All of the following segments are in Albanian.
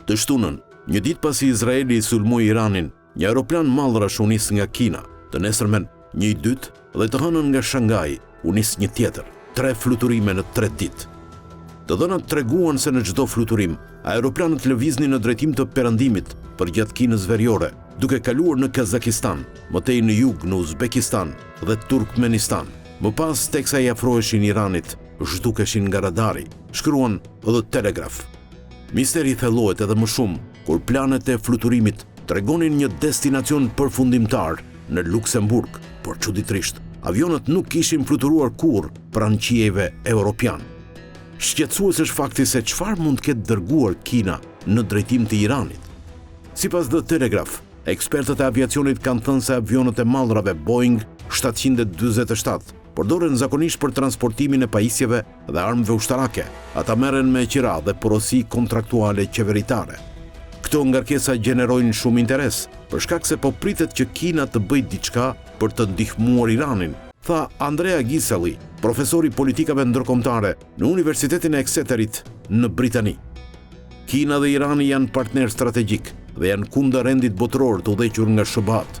Të shtunën, një ditë pasi Izraeli sulmoi Iranin, një aeroplan mallrash u nis nga Kina, të nesërmen një i dytë dhe të hënën nga Shangai u nis një tjetër, tre fluturime në tre ditë. Të dhënat treguan se në çdo fluturim, aeroplanët lëviznin në drejtim të perëndimit përgjatë Kinës Veriore, duke kaluar në Kazakistan, më tej në jug në Uzbekistan dhe Turkmenistan. Më pas, teksa i afroheshin Iranit, zhdukeshin nga radari, shkruan The Telegraph. Misteri thellohet edhe më shumë kur planet e fluturimit tregonin një destinacion përfundimtar në Luksemburg, por çuditërisht, avionët nuk kishin fluturuar kurrë pranë qiejve europianë. Shqetësues është fakti se çfarë mund të ketë dërguar Kina në drejtim të Iranit. Sipas The Telegraph, ekspertët e aviacionit kanë thënë se avionët e mallrave Boeing 747 përdoren zakonisht për transportimin e pajisjeve dhe armëve ushtarake. Ata merren me qira dhe porosi kontraktuale qeveritare. Këto ngarkesa gjenerojnë shumë interes, për shkak se po pritet që Kina të bëjë diçka për të ndihmuar Iranin, tha Andrea Ghiselli, profesor i politikave ndërkombëtare në Universitetin e Exeterit në Britani. Kina dhe Irani janë partnerë strategjikë dhe janë kundër rendit botëror të udhëhequr nga SHBA-të.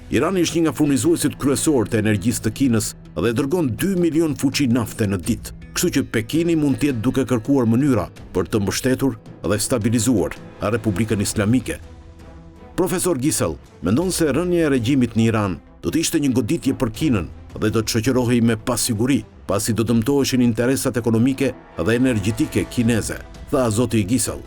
Irani është një nga furnizuesit kryesorë të energjisë të Kinës dhe dërgon 2 milion fuçi nafte në ditë, kështu që Pekini mund të jetë duke kërkuar mënyra për të mbështetur dhe stabilizuar Republikën Islamike. Profesor Gisel mendon se rënia e regjimit në Iran do të ishte një goditje për Kinën dhe do të shoqërohej me pasiguri, pasi do dëmtoheshin interesat ekonomike dhe energjetike kineze, tha zoti Gisel.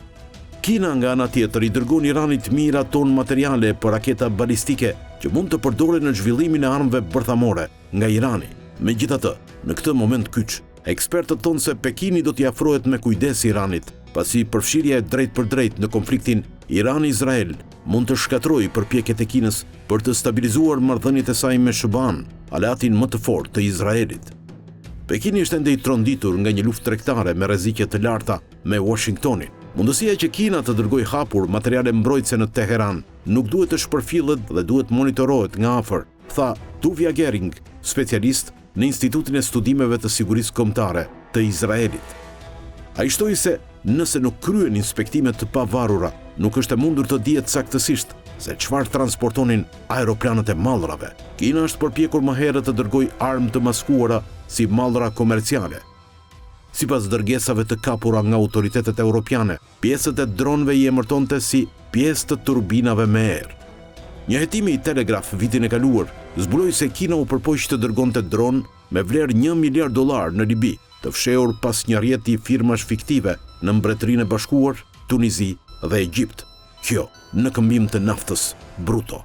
Kina nga ana tjetër i dërgon Iranit mijëra ton materiale për raketa balistike që mund të përdoren në zhvillimin e armëve bërthamore nga Irani. Megjithatë, në këtë moment kyç, ekspertët thonë se Pekini do t'i afrohet me kujdes Iranit, pasi përfshirja e drejtpërdrejtë në konfliktin Iran-Izrael mund të shkatërrojë përpjekjet e Kinës për të stabilizuar marrëdhëniet e saj me SHBA-në, aleatin më të fortë të Izraelit. Pekini është ende i tronditur nga një luftë tregtare me rreziqe të larta me Uashingtonin. Mundësia që Kina të dërgojë hapur materiale mbrojtëse në Teheran nuk duhet të shpërfillet dhe duhet monitorohet nga afër, tha Tuvia Gering, specialist në Institutin e Studimeve të Sigurisë Kombëtare të Izraelit. Ai shtoi se nëse nuk kryhen inspektime të pavarura, nuk është e mundur të dihet saktësisht se çfarë transportonin aeroplanët e mallrave. Kina është përpjekur më herët të dërgojë armë të maskuara si mallra komerciale. Sipas dërgesave të kapura nga autoritetet europiane, Pjesët e dronëve i emërtonte si pjesë të turbinave me erë. Një hetim i Telegraph vitin e kaluar zbuloi se Kina u përpoq të dërgonte dronë me vlerë një miliard dollarë në Libi, të fshehur pas një rrjeti firmash fiktive në Mbretërinë e Bashkuar, Tunizi dhe Egjipt. Kjo, në këmbim të naftës bruto.